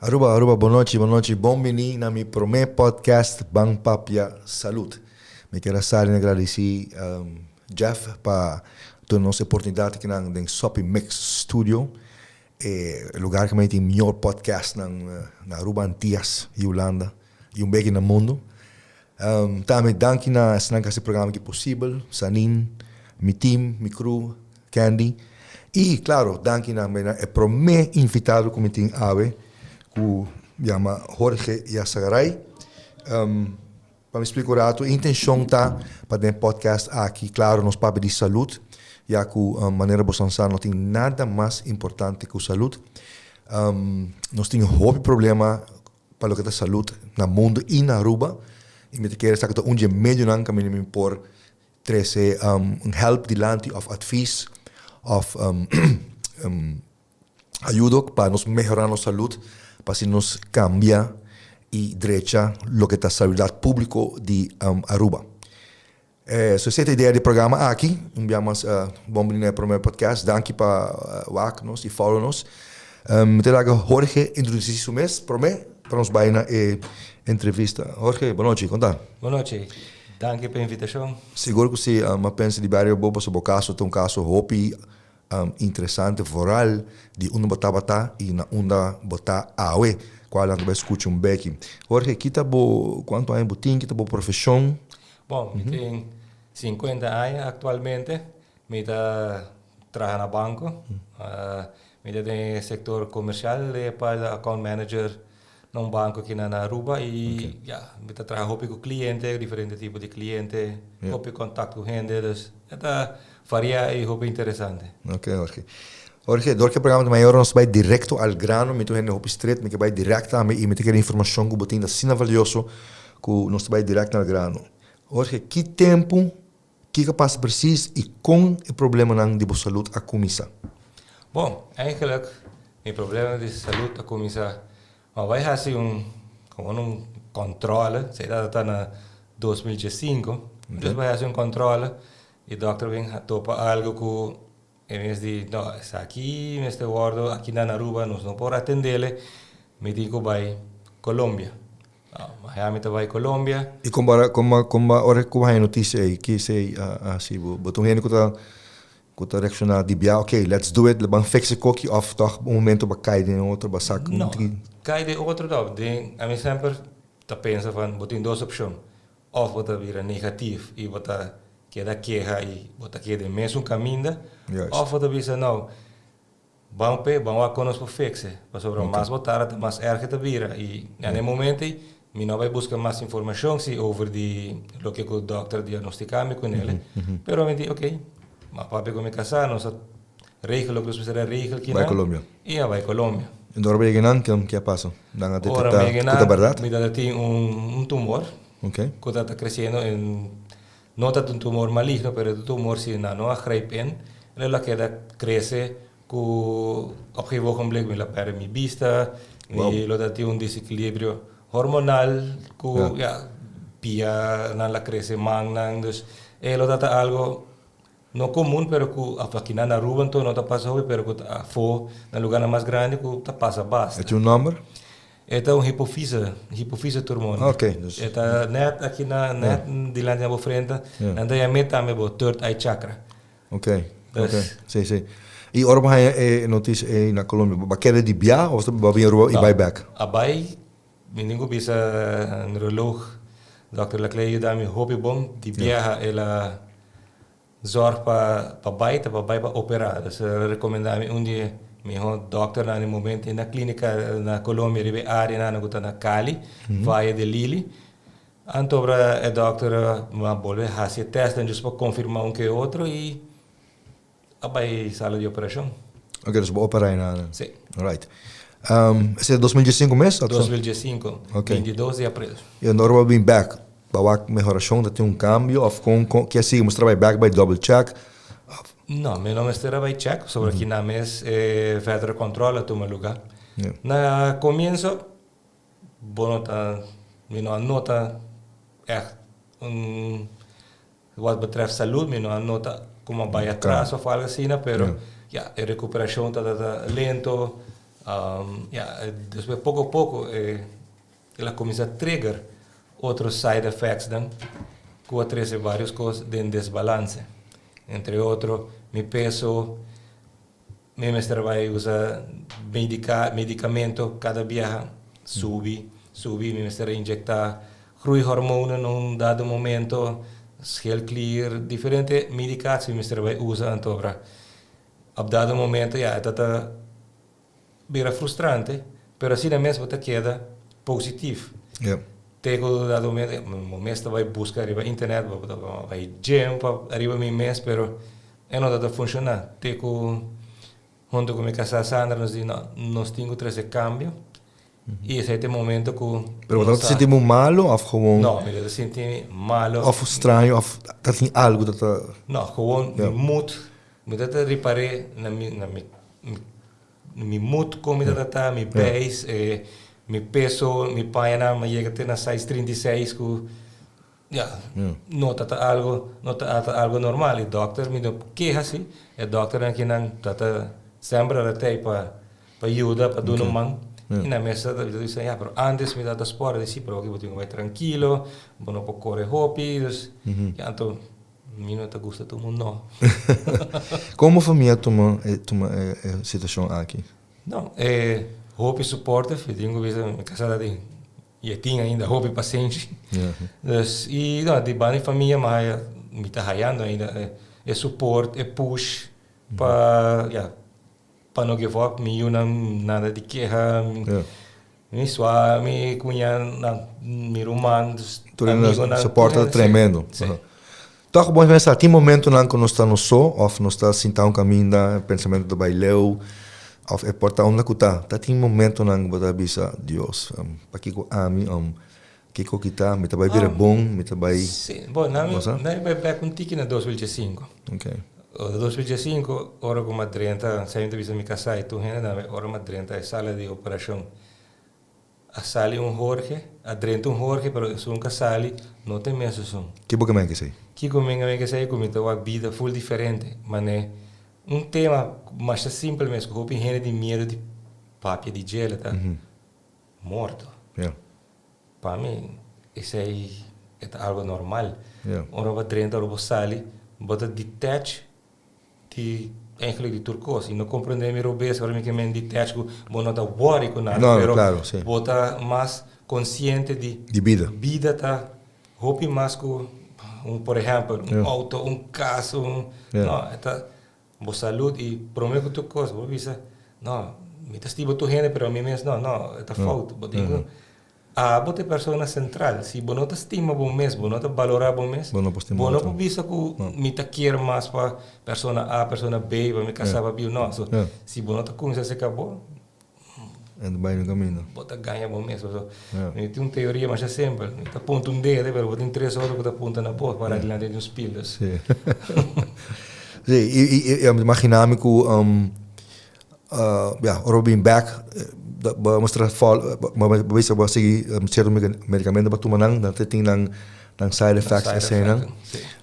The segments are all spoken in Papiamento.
Aruba, Aruba, bon nochi, bon nochi. Bon bini na mi prome podcast Ban Papia Salud. Mi kier a sali na gradisi Jeff pa duna nos e oportunidad akinan den Soppy Mix Studio, e lugar kaminda tin mior podcastnan na Aruba, Antias y Hulanda y un beki na mundo. Tambe danki na esnan ku hasi e programa aki posibel, Sanin, mi team, mi crew, Candy. I klaro, danki na e promé invitado ku mi tin awe, ku yama Jorge Yassagaray. Pa mi splika un ratu, e intenshon ta pa den e podcast aki, klaro nos papia di salud, ya ku manera boso sa no tin nada mas importante ku salud. Nos tin hopi problema pa loke ta salud na mundo y na Aruba y mi ta kere esaki ta un dje medionan caminda mi por trece un help dilanti of advies of ayudo pa nos mehora nos salud pa asina nos cambia y drecha loke ta salubridad publico di Aruba. So esei ta idea di programa aki. Un bia mas bon bini na e prome podcast. Danki pa wak nos y follow nos. Mi ta laga Jorge introduci su mes prome pa nos bai na e entrevista. Jorge, bon nochi, con ta? Bon nochi. Danki pa e invitacion. Sigur cu si. Mi a pensa di bai riba bo pasobra bo caso ta un caso hopi Interesante vooral di unda bo tabata y na unda bo ta awe, cual nan ta bay scucha un beki. Jorge, ki ta bo, cuanto aña bo tin, ki ta bo profesion? Bon, mi tin 50 aña actualmente, mi ta traha na banco, mi ta den e sector comercial, e pa account manager na un banco aki na Aruba y ya, mi ta traha hopi cu cliente, diferente tipo di cliente, hopi contacto cu hende, dus e ta varia y hopi interesante. Ok, Jorge. Jorge, dor cu e programa ta mayor nos ta bay directo al grano, mi ta un hende hopi stret, mi ke bay direct tambe y mi ta kere informacion cu bo tin ta asina valioso cu nos ta bay direct al grano. Jorge, ki tempo, kiko a pasa precies y con e problemanan di bo salud a cuminsa? Bon, eigenlijk mi problema di salud a cuminsa, ma bay haci un, como un controle, esey ta na 2015, dus bay haci un controle y dokter bin topa algo cu e mes di, no, esaki mester wordo aki na Aruba, nos no por atendele, mi tin cu bay Colombia. Miami ta bai Colombia. I kon bo kon bo kon bo ora ku bo haña notisia ei ki esei a hasi bo? Bo ta un hende ku ta ku ta reakshoná di bia ok let's do it ban fix e koki òf tòg un momento bo a kai den otro bo a sak No, kai den otro no. Den ami semper ta pensa van bo tin dos opshon òf bo ta bira negatif i bo ta keda keha i bo ta keda den mesun kaminda òf bo ta bisa no Ban p'e, ban wak kon nos por fix e. Pasobra mas bo tarda ta mas erg e ta bira. I na e momento ei mi no bai buska mas informashon si over di loke ku dòkter a diagnostika mi kunel. Pero mi di ok, m'a papia ku mi kasá, nos a regel loke nos mester a regel kinan. Bai Colombia. I a bai Colombia. I ora bo yega einan, ke a pasa? Nan a detektá ku ta bèrdat? Mi tabata tin un tumor ku tabata kresiendo en No ta un tumor maligno, pero e ta un tumor si nan no a grijp in, lo a keda crece cu op gegeven ogenblik mi lo a perde mi bista, mi lo ta tin un desequilibrio hormonal cu ya pia nan la crece mannan, dus e lo ta ta algo no comun pero cu aki na Aruba anto no ta pasa hopi pero cu ta afo na lugarnan mas grandi cu ta pasa basta. E tin un nomber? E ta un hipofise, hipofise tumor. Ok, dus. E ta net aki na, net dilanti na bo frente. Nan ta yam'é tambe bo third eye chakra. Ok, ok, si, si. I ora bo haña e notisia ei na Colombia, bo a keda di bia of bo a bin Aruba i bai bek? A bai, mi tin ku bisa neuroloog Dòkter Laclé a yuda mi hopi bon. Di biaha el a Zorg pa pa bai ta pa bai pa operá. Dus el a rekomendá mi un di e mihó dòkternan di momento na klínika na Colombia riba e áreanan ku ta na Cali, Valle de Lili. Anto ora e dòkter a bolbe hasi e tèstnan djis pa konfirmá un ke otro i a bai sala di operashon. Oke, dus bo operá einan. Sí. Alright. Esei ta 2015 mes? 2015, 22 di april. I ora bo a bin bèk, Ba wak mehorashon ta tin un kambio of kon kon ke a sigui mester a bai bek bai double check of. No, mi no mester a bai check pasobra kina mes e verdere control a tuma luga. Na comienso bo no ta mi no a nota echt un wat betreft salud mi no a nota como a bai atras of algo asina pero ya e recuperacion ta ta lento. Ja, despues poko poko el a kuminsá trigger otro side effectsnan ku a trese varios kos den desbalanse. Entre otro mi peso, mi mester bai usa medika medikamento kada biaha subi subi, mi mester a injektá groeihormonen na un dado momento, schildklier, diferente medikatie mi mester a bai usa anto ora Op dado momento ya e ta ta bira frustrante, pero asina mes bo ta keda positief. Te ku dado momento bo mes ta bai buska riba internet, bo ta bai gym pa riba mi mes, pero e no ta ta funshoná. Te ku hunto ku mi kasá Sandra nos di no, nos tin ku trese kambio. I esei ta e momento ku. Pero bo ta sinti bo malo of gewoon? No, mi ta sinti mi malo. Of straño of ta tin algu ta ta. No, gewoon mi mood. Mi ta ta ripar'é na mi na mi mi mood kon mi ta ta mi beis, mi peso, mi pañanan mi a yega te na size 36 ku ya no ta ta algo no ta ta algo normal. E dòkter mi no keha si, e dòkternan kinan ta ta semper a ta ei pa pa yuda, pa duna un man. I nan mes ta bisa ya pero antes mi ta ta spòrt, mi di si pero awor bo tin ku bai trankilo, bo no por kore hopi, dus ya anto. Mi no ta gusta tuma un no. Kon bo famia tuma e tuma e e situashon aki? No, e hopi supportive. Mi tin ku bisa mi kasá ta tin i e tin ainda hopi pasenshi. Dus i no di banda di famia mi a haya mi ta hayando ainda e support, e push pa ya pa no give up. Mi yunan nada di keha. Mi sua, mi cuña, mi ruman, Tur hende support ta tremendo. Toch bo pensa tin momentonan cu nos ta nos so of nos ta sinta un caminda, pensamento ta bay leu of e por ta unda cu ta. Ta tin momentonan cu bo ta bisa Dios pakico ami kico ki ta mi ta bay bira bon mi ta bay. Si, bo na mi bay bek un tiki na 2005. 2005 ora cu mi a drenta, semper ta bisa mi casa y tur hende tambe, ora mi a drenta e sala di operacion a sali un Jorge, a drenta un Jorge pero esun cu a sali no ta e mes esun. Kico bo men esey? Kico mi men esey? Cu mi ta wak bida full diferente, mane un tema masha simpel mes cu hopi hende tin miedo di papia di djele ta morto. Pa mi esei e ta algo normal. Ora bo drenta, ora bo sali, bo ta detach di eigenlijk di tur kos. I no komprende mi robes ora mi ke men detach ku bo no ta worry ku nada, pero bo ta mas konsiente di Di bida. Bida ta hopi mas ku un por ehèmpel un outo, un kas, un no e ta Bo salud y prome cu tur cos bo bisa no mi ta stima tur hende pero ami mes no no e ta fout bo tin cu abo ta e persona central si bo no ta stima bo mes bo no ta balora bo mes bo no por bo no por bisa cu mi ta kier mas pa persona a persona b pa mi casa pa biu no so si bo no ta cuminsa acerca bo bo ta gaña bo mes pasobra mi tin un teoria masha simpel mi ta punta un dede pero bo tin tres otro ku ta punta na bo para dilanti di un spil dus. Sí. Sí, i i mi ta imagina mi ku ya ora bo bin bek bo mester bo bisa bo a sigui sierto medikamento pa tuma nan, nan ta tin nan nan side effects eseinan.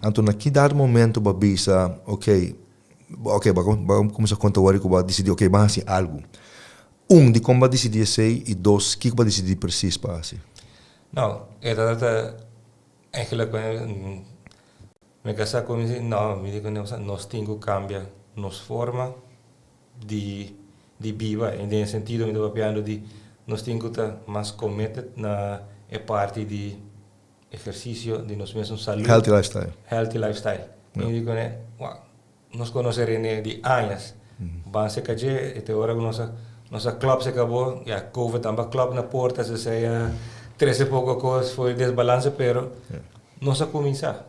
Anto na ki dado momento bo a bisa okay Ok, bo a kuminsá konta wòrdu ku bo a disidí, ok, bo a hasi algu. Un, dikon bo a disidí esei? I dos, kiko bo a disidí presis pa hasi? No, e tabata eigenlijk mi kasá ku mi si, no, mi di ku nos tin ku kambia nos forma di di biba. Den e sentido mi ta papiando di nos tin ku ta mas committed na e parti di Ehersisio di nos mesun salud. Healthy lifestyle. Healthy lifestyle. Mi di kuné, wak, nos konosé René di añas. Ban seka dje, e te ora ku nos a, nos a klòp seka bo, ya, covid tambe a klòp na porta, esei a trese poko kos for di desbalanse, pero nos a kuminsá,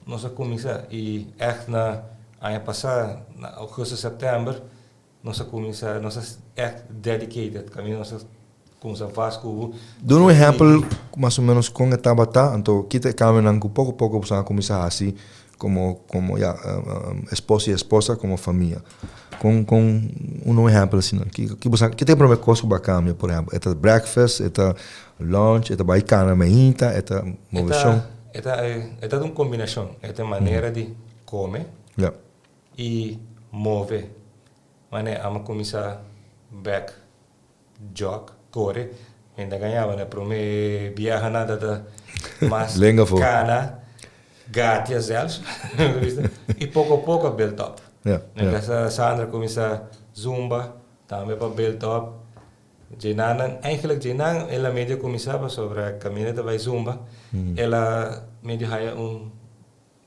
nos a kuminsá. I ègt na aña pasá, na augustus, sèptèmber, Nos a cuminsa, nos a echt dedicated, caminda nos a cuminsa vast cu. Duna un ehempel mas o menos con e tabata, anto kita e cambionan cu poco poco boso a cuminsa haci como como ya esposo y esposa como famia. Con con un ehempel asina, ki ki boso ki ta e prome cos cu bo a cambia por ehempel? E ta breakfast, e ta lunch, e ta bay cana mainta, e ta movecion? E ta e ta un combinacion, e ta manera di come. I move. Mane amo kuminsá bèk. Jog, kore, mi ta gañaba na prome biaha nan ta mas Lenga afó. Kana, gatia zelfs, i poko poko a build up. Na kasa Sandra kuminsá zumba, tambe pa build up. Djenan, eigenlijk djenan el a medio kuminsá pasobra kaminda ta bai zumba, el a medio haya un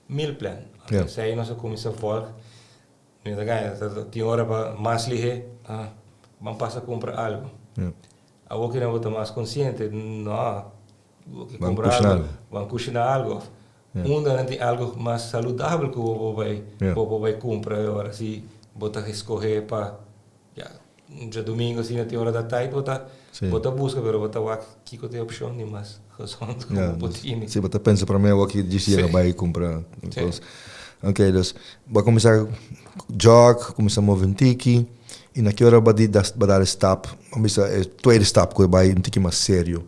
meal plan. Esei nos a kuminsá volg. Mi ta gaña, ta tin ora pa mas lihé, ah, ban pasa kumpra algu. Awor ki nan bo ta mas konsiente, no, bo ke kumpra algu, ban kushiná algu. Of unda nan tin algu mas saludabel ku bo por bai, bo por bai kumpra e ora si bo ta eskohé pa, ya, djadumingu asina tin ora ta tait bo ta, bo ta buska pero bo ta wak kiko ta e opshon di mas gezond ku bo por tini. Si, bo ta pensa promé awor ki djis yega bai kumpra kos. Ok, dus bo a kuminsá jog, kuminsá move un tiki i na ki ora bo a di bo a dal e stap, bo a bisa e tweede stap ku e bai un tiki mas serio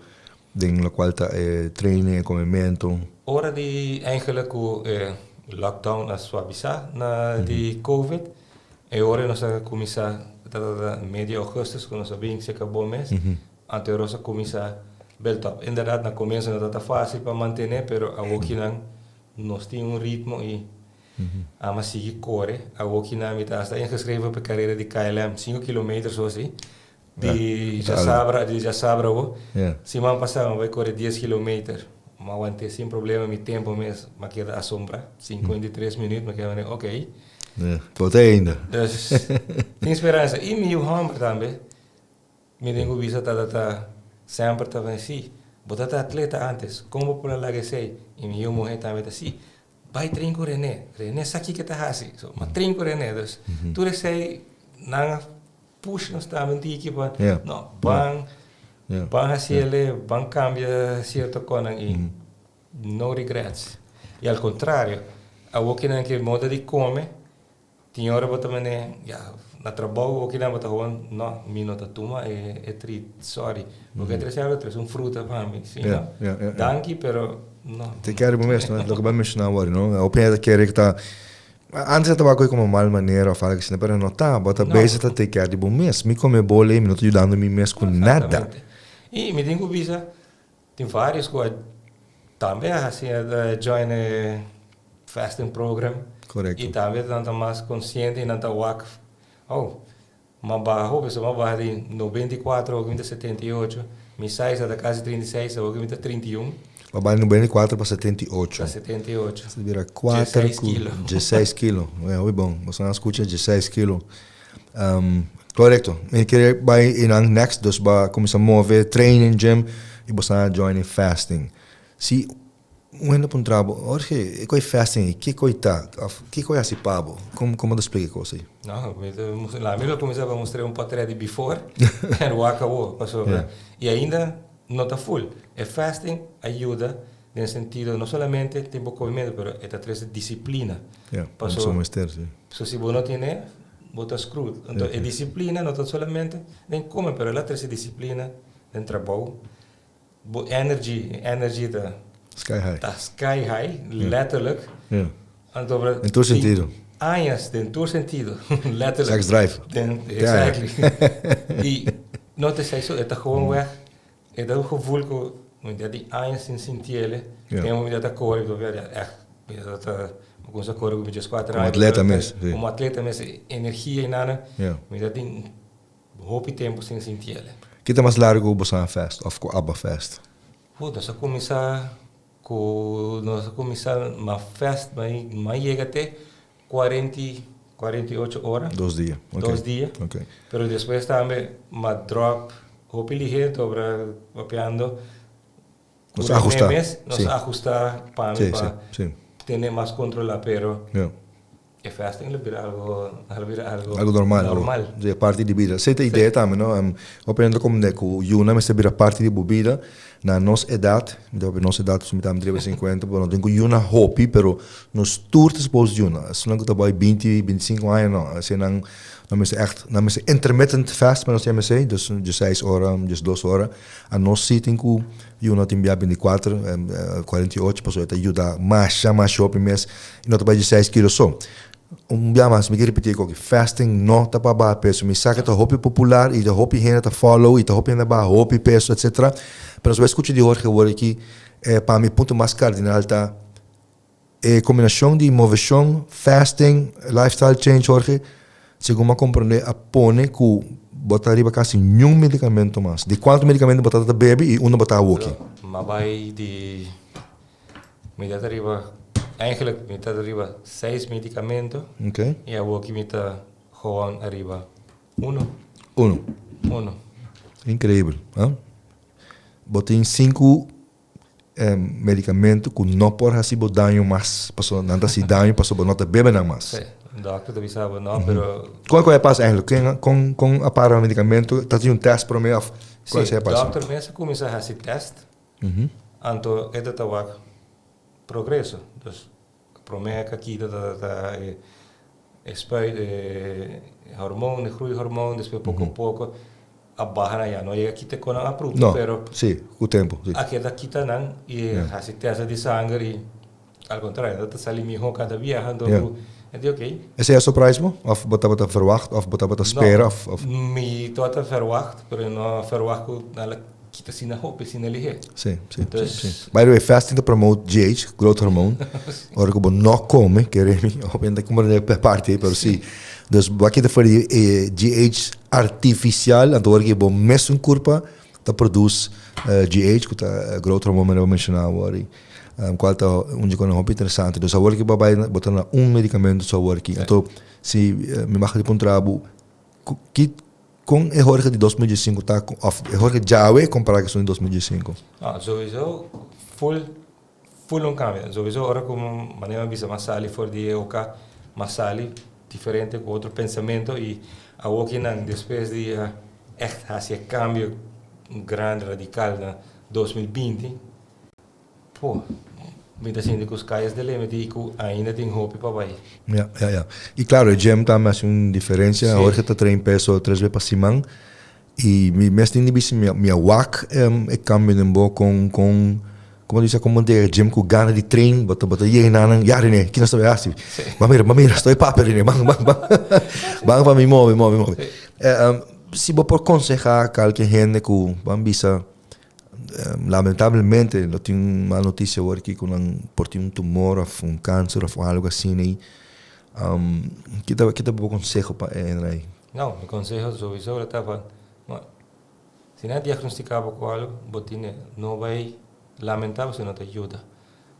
den lokual ta e training, e komementu? Ora di eigenlijk ku e lockdown a suavisá na di covid, E ora nos a cuminsa, ta ta medio augustus cu nos a bin cerca bo mes, anto e ora nos a cuminsa build up. Inderdaad na comienzo no ta ta facil pa mantene, pero awokinan nos tin un ritmo y ama sigui core. Awokinan mi ta hasta ingeschreven pa e carera di KLM, cinco kilometer so asi, di djasabra, di djasabra awo. Siman pasa mi a bay core dies kilometer, mi a wante sin problema, mi tempo mes mi a keda asombra, 53 minuut, mi a keda manera ok. Tot ainda. Dus, tin speransa. I mi yu hòmber tambe, mi tin ku bisa ta ta semper ta bin si, bo ta ta atleta ántes, kon bo por a laga esei? I mi yu muhé tambe ta si, bai train ku René, René sa kiko e ta hasi, so m'a train ku René. Dus, tur esei nan a push nos tambe un tiki pa, no, ban, ban hasi el'e, ban kambia sierto konan i. No regrets. I al contrario, awor kinan ke moda di come, tin ora bo ta mane, ya, na trabou awor kinan bo ta gewoon, no, mi no ta tuma e e treat, sorry. Bo ke trece algo, trece un fruta pa mi, si no? Danki, pero no. Te kere bo mes, no? Loke bo a menciona awor, no? Hopi hende ta kere ku ta, antes a tabata koe como mal manera of algo asina, pero no ta, bo ta bezig ta take care di bo mes. Mi come bole, mi no ta yudando mi mes ku nada. Exactamente. I mi tin ku bisa, Tin varios cu a tambe a haci a join e fasting program. Correcto. Y tambe nan ta mas consciente y nan ta wak, oh, m'a baha hopi, so m'a baha di 94 awor mi ta 78, mi size a ta casi 36, awor mi ta 31. Bo a baha di 94 pa 78. Pa 78. Esei bira cuater cu. Dieseis kilo. Dieseis kilo. Bueno, hopi bon. Boso nan a scucha dieseis kilo. Correcto. Mi kere bai einan next, dus bo a cuminsa move, training, gym, y bo sa join e fasting. Si un hende puntra bo, Jorge, e koi fasting ei, kiko ei ta? Of kiko ei hasi pa bo? Con con bo ta splica e cos ei? No, mi ta la mi lo cuminsa pa mustra un potret di before en wak awor, pasobra y ainda no ta full. E fasting a yuda den sentido no solamente tin bo comimento, pero e ta trece disciplina. Ja, paso mester, si. So si bo no tine, bo ta screwed. Anto e disciplina no ta solamente den come, pero el a trece disciplina den trabou. Bo energy, energy ta Sky high. Ta sky high, letterlijk. Ja. Anto bra, In tur sentido. Añas, den tur sentido, letterlijk. Sex drive. Den, exactly. Y no ta esei so, e ta gewoon weg. E ta un gevoel ku mi ta di aña sin sintiele. Tempu mi ta kore, mi ta echt, mi ta mi kumsa kore ku mi dieskuater aña. Komo atleta mes, si. Komo atleta mes, e energia i nada, mi ta tin hopi tempu sin sintiele. Ki ta mas largu ku bo sa fast òf ku aba fast? Nos a kuminsá ku, nos a kuminsá ma fast, ma yega te 40, 48 ora. Dos dia. Okay. Dos dia. Okay. Pero despues tambe m'a drop hopi lihe obra papiando. Nos a ajusta. Mes, nos a ajusta pa mi pa tene mas controla, pero e fasting lo bira algo, lo bira algo, algo normal. Normal. Si, parti di bida. Esei ta idea tambe, no? Hopi hende ta comprende cu yuna mester bira parti di bo bida. Na nos edat, mi ta papia nos edat pasobra mi ta riba sinkuenta, bo no tin ku yuna hopi, pero nos tur ta supos yuna. Esnan ku ta bai binti, bintisinku aña no, eseinan nan mester ègt, nan mester intermittent fast, men nos ta yama esei, dus dieseis ora, diesdos ora. Anos si tin ku yuna tin bia bintikuater, kuarenta i ocho, pasobra e ta yuda masha, masha hopi mes, i no ta bai dieseis kilo so. Un bia mas, mi ke ripití e koki, fasting no ta pa baha peso. Mi sa ke ta hopi popular i ta hopi hende ta follow i ta hopi hende a baha hopi peso etcetera. Pero nos bai skucha di Jorge awor aki, pa mi punto mas kardinal ta e kombinashon di moveshon, fasting, lifestyle change Jorge, segun mi a komprondé a pone ku bo ta riba kasi niun medikamento mas. Di kuantu medikamento bo tabata bebe i unda bo ta awoki? Mi a bai di Mi ta riba, eigenlijk mi ta riba seis medicamento. Okay. Y awoki mi ta gewoon ariba uno. Uno. Uno. Increíbel, huh? Bo tin sinku eh, medicamento ku no por hasi bo daño mas, paso nan ta hasi daño paso bo no ta bebe nan mas. Sí, dokter ta bisa bo no, pero... Kon ku a pasa eigenlijk? Ken, kon, kon a para medicamento? Ta tin un test prome of kon Sí, a pasa? dokter mes a kuminsa hasi test. Anto e ta ta wak progreso. Dus prome ka kita ta ta e e spuit e hormoon, e groeihormoon, despues poko poko a baha nan ya no yega kita kon nan a prueba No, pero si, ku tempu, si. a keda kita nan i hasi test di sanger i al kontrario nan ta sali miho kada biaha anto ku e di okey. Esei a surprise bo? Of bo tabata verwacht of bo tabata spera of of? Mi tabata verwacht pero no verwacht ku nan la kita asina hopi asina lihé. Si, si, si, si. By the way, fasting ta promote GH, growth hormone. Ora ku bo no kome, kere mi, hopi hende ta komprende e parti ei, pero si. Dus bo a kita for di e GH artifisial, anto ora ku bo mesun kurpa ta produce GH, ku ta growth hormone manera bo menshoná awor ei. Cual ta un dje konan hopi interesante. Dus awor ki bo a bai bo ta na un medicamento so awor ki. Anto si mi mag di puntra bo ki kon e Jorge di 2015 ta of e Jorge djawe compara ku esun di 2015? Ah, sowieso full full un cambio. Sowieso ora ku manera mi a bisa mi a sali for di e OK, mi a sali diferente ku otro pensamento i awor ki nan despues di a echt hasi e cambio grandi radical na 2020 Po, mi ta sinti ku sky is the limit i ku ainda tin hopi pa bai. Ja, ja, ja. I klaro, e gym tambe hasi un diferensia. Sí. Jorge ta train peso tres be pa siman. I mi mes tin di bisa mi mi a wak e kambio den bo kon kon komo ta bisa kon bo ta yega gym ku gana di train bo ta bo ta yena nan ya Rene ki nos ta bai hasi? Sí. Ban mira ban mira estoy papia Rene ban ban ban ban pa mi move move move. Sí. Si bo por konsehá kalke hende ku ban bisa Lamentablemente lo tin un mal noticia awor aki cu nan por tin un tumor of un cancer of algo asina ey. Ki ta ki ta bo conseho pa e hende ey? No, mi conseho sowieso lo ta pa si nan a diagnostica bo cu algo bo tine no bay lamenta pasobra no ta yuda.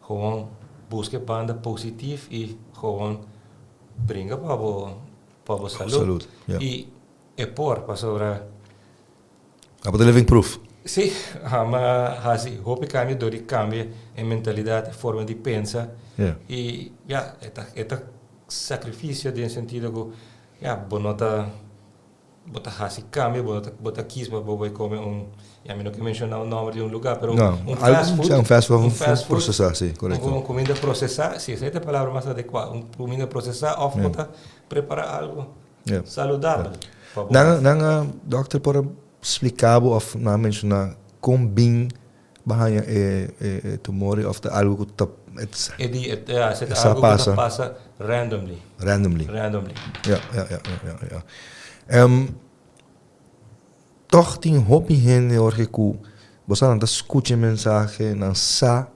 Gewoon busca e banda positief y gewoon bringa pa bo pa bo salud. Salud, ya. Y e por pasobra. Abo ta living proof. Sí, mi a hasi hopi cambio dor di cambia e mentalidad, e forma di pensa. Yeah. Y ya, e ta, e ta sacrificio den sentido cu ya, bo no ta, bo ta hasi cambio, bo no ta, bo ta kies pa bo bay come un, ya mi no ke menciona un nomber di un lugar, pero No, un algo, fast food. sí, un fast food, un un fast food food, procesa, sí, correcto. Un comida procesa, sí, esey ta e palabra mas adecua, un comida procesa of bo ta prepara algo Yeah. Saludabel pa bo. Nan nan a dokter por a splika bo of nan a menshoná kon bin bo a haña e e tumor of ta algu ku ta e E di e ja esei ta algu ku ta pasa randomly. Randomly. Randomly. Ja ja ja ja ja. Tòg tin hopi hende Jorge ku bo sa nan ta skucha e mensahe, nan sa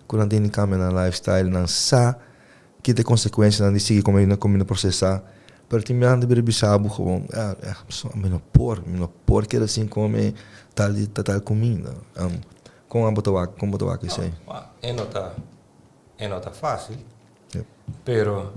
ku nan tin di kambia nan lifestyle, nan sa ki ta e konsekuensianan di sigui kome kumida prosesá, pero tin biaha nan ta bira bisa bo gewoon, ah mi no por, mi no por keda sin kome tal i tal kuminda. Kon abo ta wak, kon bo ta wak esei? E no ta, e no ta fásil, pero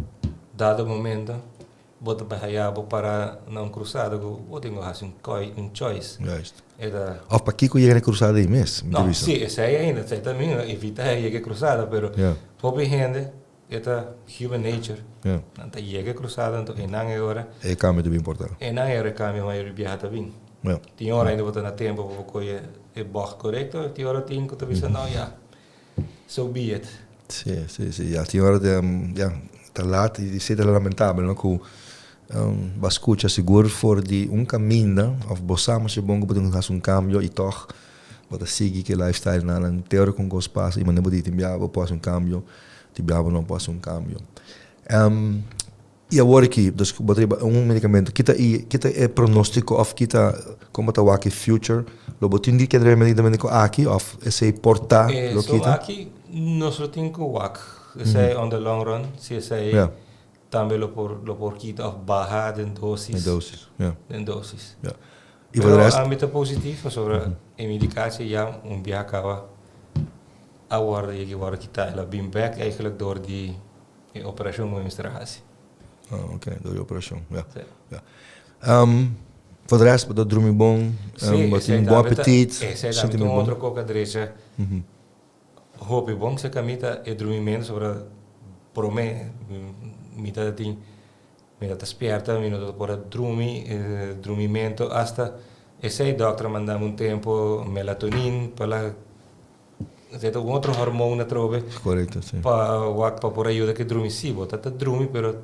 dado momento Bo ta bai haya bo para na un cruzada cu bo tin cu haci un coi, un choice. Juist. E ta. Of pakico yega na e cruzada ei mes, mi ta No, bisa. si, esei ainda, esei ta mi evita yega e cruzada, pero Ja. hopi hende e ta human nature. Ja. Nan ta yega e cruzada, anto einan e ora. E cambio ta bin importa. Einan e ora e cambio mayoria biaha ta bin. Ja. Tin ora ainda bo ta na tempo pa bo coge e bocht corecto, tin ora tin cu ta bisa no ya, so be it. Sí, sí, sí. Ya tin ora ta, ya, ta laat y sí ta lamentabel, no, cu bo a scucha sigur for di un caminda of bo sa masha bon cu bo tin cu haci un cambio y tog bo ta sigui cu e lifestyle nan te ora cu un cos pasa y manera bo di tin bia bo por haci un cambio, tin bia bo no por haci un cambio. Y awor aki, dus bo ta riba un medicamento, kita y kita e pronostico of kita con bo ta wak e future? Lo bo tin di keda riba e medicamento aki of esey por ta E lo so kita? aki nos lo tin cu wak esey on the long run, si esey tambe lo por lo por kita of baha den dosis. Den dosis, ja. Den dosis. Ja. Y voor de Pero rest? ami ta positief pasobra e medicatie ya un biaha caba a wordo yega wordo kita, el a bin bek eigenlijk door di E operashon ku mi mester a hasi. Ah, oké, door e operashon, ja. Sí. Ja. Voor de rest, bo ta drumi bon, Sí, bo esei tin bon tambe ta, apetit, esei tambe sinti ta mi un bon. otro kos ku a drecha hopi bon serka mi ta e drumimentu sobra promé mi ta tin mi ta ta spierta mi no ta por a drumi e drumimentu asta esei dòkter a manda mi un tempu melatonin pa la Esei ta un otro hormoon atrobe. Correcto, si. Pa wak pa por ayuda ke drumi. Si, bo ta ta drumi, pero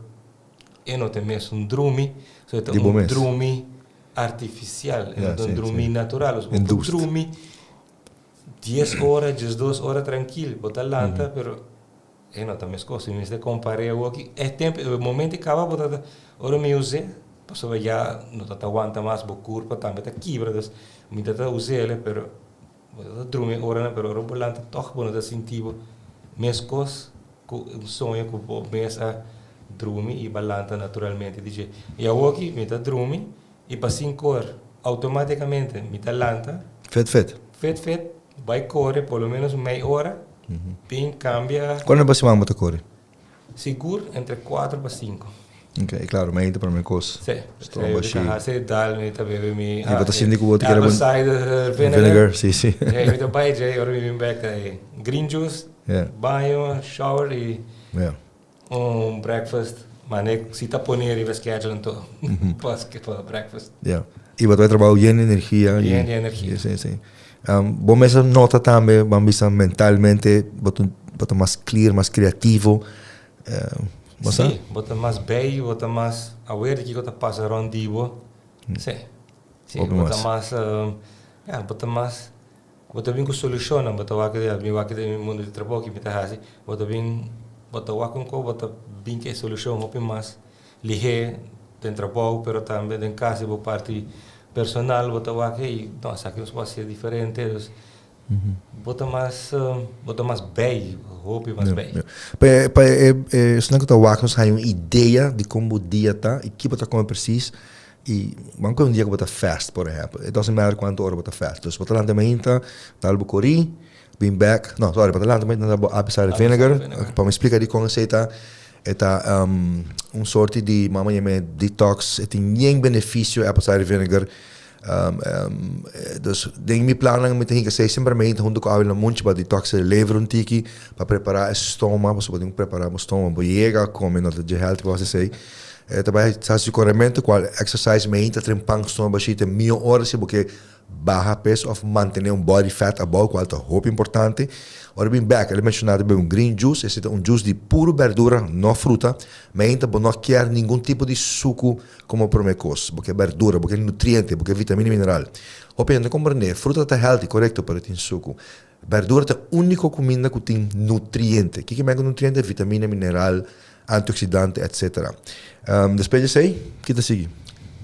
e no ta e mesun drumi. So e ta Di bo un mes. drumi artificial, e no Ja, ta un si, drumi si. natural. Bo por Induced. drumi dies ora, diesdos ora trankil. Bo ta lanta, pero e no ta meskos. Si mester kompar'é awoki, e tempo, e momento e kaba bo ta ta, ora mi us'é, pasobra ya no ta ta wanta mas, bo kurpa tambe ta kibra. Dus mi ta ta us'el, pero Bo ta drumi oranan pero ora bo lanta tog bo no ta sinti bo meskos ku un soño ku bo mes a drumi i bo a lanta naturalmente di dje. I awoki mi ta drumi i pa sinku or automaticamente mi ta lanta. Fet fet. Fet fet, bai kore por lo menos un mei ora, bin kambia. Kuantu pa siman bo ta kore? Sigur entre cuatro pa cinco. Ok, claro, mi ta prome cos. Sí, Stro bashi. Mi ta haci dal, mi ta bebe mi Y bo ta sinti cu bo ta kere apple cider vinegar. Vinegar, si, si. Sí, mi ta bay dje, ora mi bin bek ta e green juice, Yeah. baño, shower y Yeah. un breakfast. Mane si ta pone riba schedule anto pa pa breakfast. Yeah. Y bo ta bay trabao yen di energia. Yen di energia. Sí, sí. Bo mes a nota tambe, bo a bisa mentalmente bo ta bo ta mas clear, mas creativo. Bo sa? Sí, bo ta mas bij, bo ta mas aware di kiko ta pasa rond di bo. Sí. Sí, bo ta mas, ya, bo ta mas, bo ta bin ku solushonnan, bo ta wak di, mi wak den mi mundo di trabou ki mi ta hasi, bo ta bin, bo ta wak un kos, bo ta bin ku e solushon hopi mas lihé den trabou, pero tambe den kas di bo parti personal bo ta wak hey no esaki nos por hacié diferente dus bo ta mas bo ta mas bij hopi mas bij. Pa pa e esnan ku ta wak nos haña un idea di kon bo dia ta i ki bo ta kome presis i ban kohe un dia ku bo ta fast por ehèmpel it doesn't matter kuantu ora bo ta fast dus bo ta lanta mainta dal bo korí bin bek no sorry bo ta lanta mainta dal bo apple cider vinegar pa mi splika dikon esei ta E ta un sorti di, mama yam'é detox, e tin yen beneficio apple cider vinegar. Dus den mi plannan mi ta hinka esei sempermente hunto ku awa lamunchi pa detox e lever un tiki, pa prepara e stoma, pasobra bo tin ku prepara bo stoma, bo yega kome no ta dje healthy pa hasi esei. E ta bai hasi korementu kual exercise meinta trempan stoma bashí te mihó ora si bo ke Baha peso of mantene un body fat abou cual ta hopi importante. Ora bin bek el a menciona ta bebe un green juice, esey ta un juice di puro berdura, no fruta. Mainta bo no kier ningun tipo di sucu como prome cos. Bo kier berdura, bo kier nutriente, bo kier vitamina y mineral. Hopi hende no comprende, fruta ta healthy, corecto, pero e tin sucu. Berdura ta e unico cuminda cu tin nutriente. Kiko men cu nutriente? Vitamina, mineral, antioxidante, etc. Despues di esey, ki ta sigui?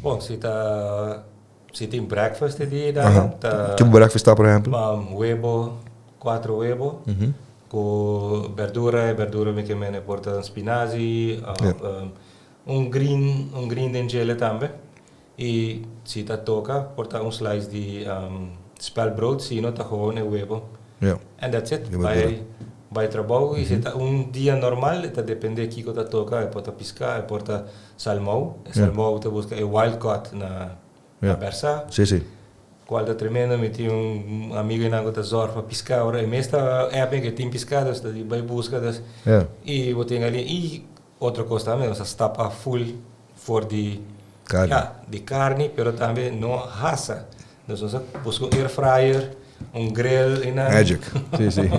Bon, si ta Si tin breakfast e dia dan ta. Ki breakfast ta por ehempel? Webo, cuatro webo cu berdura, e berdura mi ke mene por ta spinazi of un green, un green den djele tambe. Y si ta toca por ta un slice di spelbrood, si no ta gewoon e webo. And that's it. Bai bai trabou y si ta un dia normal e ta depende kico ta toca, e por ta pisca, e por ta Salmou, e salmou ta busca e wild caught na na Bersa. Sí, sí. Cual ta tremendo, mi tin un amigo einan cu ta zorg pa pisca, ora e mes ta app cu tin pisca, dus ta di bay busca, dus y bo tin alin, y otro cos tambe, nos a stapa full for di Carni. Ja, di carni, pero tambe no hasa. Dus nos a busca un air fryer, un grill y nan. Magic, sí, sí.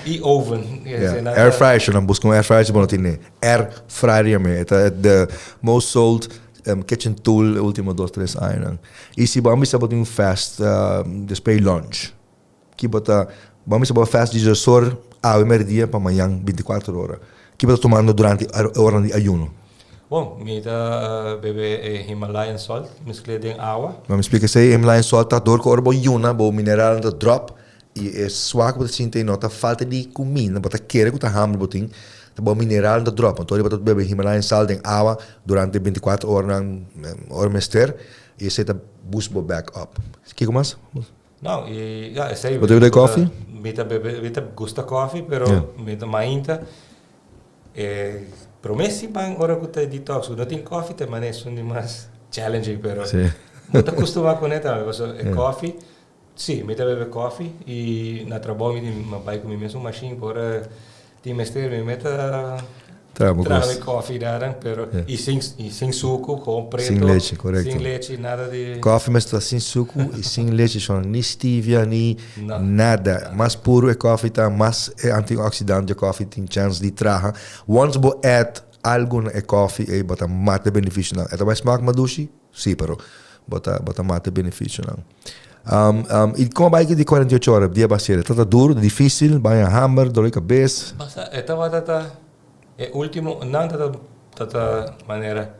Y oven. Yeah. Air fryer, si nan busca un air fryer, si bo no tin air fryer yam'é. E ta the most sold kitchen tool e ultimo dos, tres añanan. Y si bo a bisa bo tin un fast despues lunch, ki bo ta, bo a bisa bo fast digesor awe merdia pa mañan binticuatro ora. Ki bo ta tumando durante e oranan di ayuno? Bon, mi ta bebe e Himalayan salt, mescl'é den awa. Ma mi splica esey, Himalayan salt ta door cu ora bo yuna bo mineralnan ta drop y e swak bo ta sinti no ta falta di cuminda, bo ta kere cu ta hamber bo tin, ta bo mineralnan ta drop. Anto bo ta bebe Himalayan salt den awa durante binticuatro oranan ora mester y esey ta boost bo back up. Kico mas? No, y ya, esey. Bo ta bebe koffie? Mi ta bebe, mi ta gusta koffie, pero mi ta mainta E prome siman ora ku ta detox ku no tin kofi ta manera esun di mas challenging pero bo ta kustuma kuné tambe pasobra e kofi si mi ta bebe kofi i na trabou mi tin bai ku mi mesun mashin por ora tin mester mi meta traha mi kofi daran pero i sin i sin suku gewoon preto sin lechi korekto sin lechi nada di kofi mester ta sin suku i sin lechi ni stevia ni Nada. Mas puru e koffie ta, mas e antioxidant dje koffie tin chance di traha. Once bo add algu na e koffie ei, bo ta mata e beneficionan. E ta bai smaak mas dushi? Si, pero bo ta bo ta mata e beneficionan. Um, um, i kon bai di 48 ora dia basera? Ta ta duru, dificil, baña hamber, dolor di kabes? Basta, e tabata ta e ultimo, nan ta ta ta manera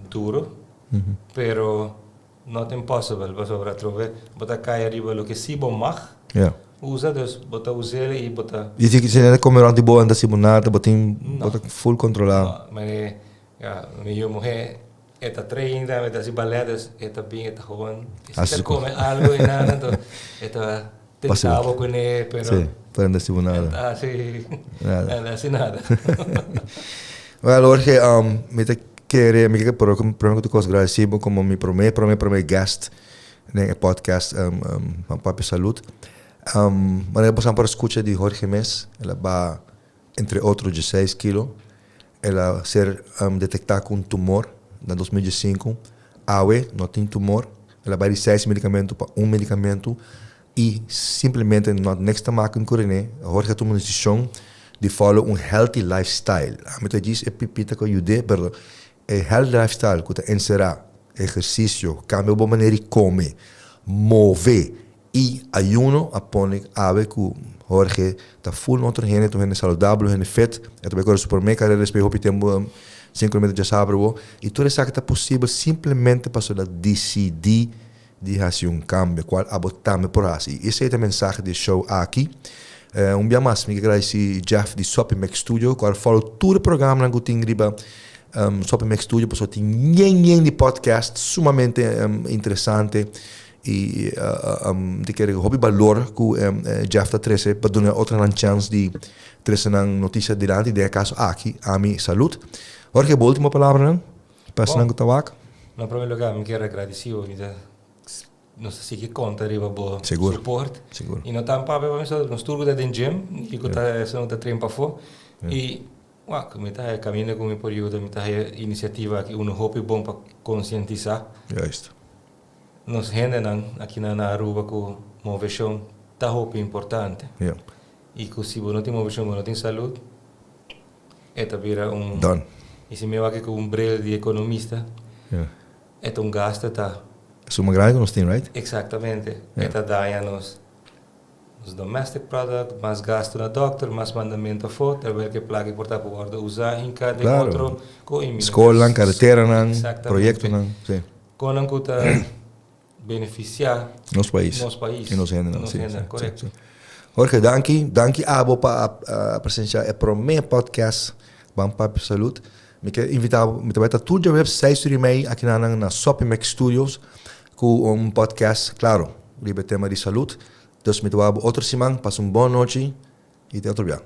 duro, pero Not impossible, pasobra atrobe bo ta kai ariba loke si bo mag usa, dus bo ta us'el i bo ta. I si si nan come rond di bo nan ta hasi bo nada, bo tin bo ta full controla. No, mane ya mi yu muhe e ta train tambe, e ta hasi ballet, dus e ta bin e ta gewoon e si ta come algo i nada anto e ta tenta bo kuné pero. Si, pero nan ta hasi bo nada. Nan ta hasi nan ta hasi nada. Well Jorge, mi ta kere, mi ke prome ku tur kos gradesi bo komo mi prome prome prome guest den e podcast Ban Papia Salud. Manera boso a por skucha di Jorge mes, el a baha entre otro dieseis kilo, el a ser detektá ku un tumor na 2015, awe no tin tumor, el a bai di seis medikamentu pa un medikamentu. I simplemente no niks ta maken ku Rene, Jorge a tuma un desishon di follow un healthy lifestyle. Ami ta djis e pipita ku a yud'é, pero e healthy lifestyle ku ta enserá ehersisio, kambia bo manera di kome, move i ayuno a pone awe ku Jorge ta full un otro hende, ta un hende saludabel, un hende fit. E ta bai kore su promé karera despues hopi tempu sin kilometer djasabra bo. I tur esaki ta posibel simplemente pasobra el a disidí di hasi un kambio kual abo tambe por hasi. I esei ta e mensahe di e show aki. Un bia mas mi ke gradisi Jeff di Soppy Mac Studio ku a follow tur e programanan ku tin riba Soppy Mac Studio pasobra tin yen yen di podcast sumamente interesante i mi ta kere hopi balor ku Jeff ta trese pa duna otronan chèns di trese nan notisia dilanti den e kaso aki Ami Salud. Jorge bo ultimo palabranan? Personan ku ta wak. Na prome lugar mi kier a gradisi bo, mi ta nos ta sigui konta riba bo support. Sigur. I no tan papia pa mi so, nos tur ku ta den gym i ku ta esun ku ta train pafó. I wak mi ta haya kaminda ku mi por yuda, mi ta haya inisiativa aki unu hopi bon pa konsientisá. Juist. Nos hendenan aki na Aruba ku moveshon ta hopi importante. I ku si bo no tin moveshon bo no tin salud. E ta bira un. Done. I si mi wak ku un bril di ekonomista, e ta un gasto ta. Suma grandi ku nos tin, right? Eksaktamente. E ta daña nos nos domestic product, mas gasto na dokter, mas mandamentu afó, terwijl ku e plaka por ta por wòrdu usá hinká den otro ku i mi. Skolnan, kareteranan, proyektonan, si. Konan ku ta beneficia nos pais nos pais y nos hendenan nos hendenan correcto. Si, si. Jorge danki danki abo pa a presencia e prome podcast Ban Papia Salud mi ke invita bo mi ta bai ta tur djaweps seis ur y mei aki nan na Sopimax Studios ku un podcast claro riba e tema di salud dus mi ta wak bo otro siman pasa un bon nochi y te otro bia.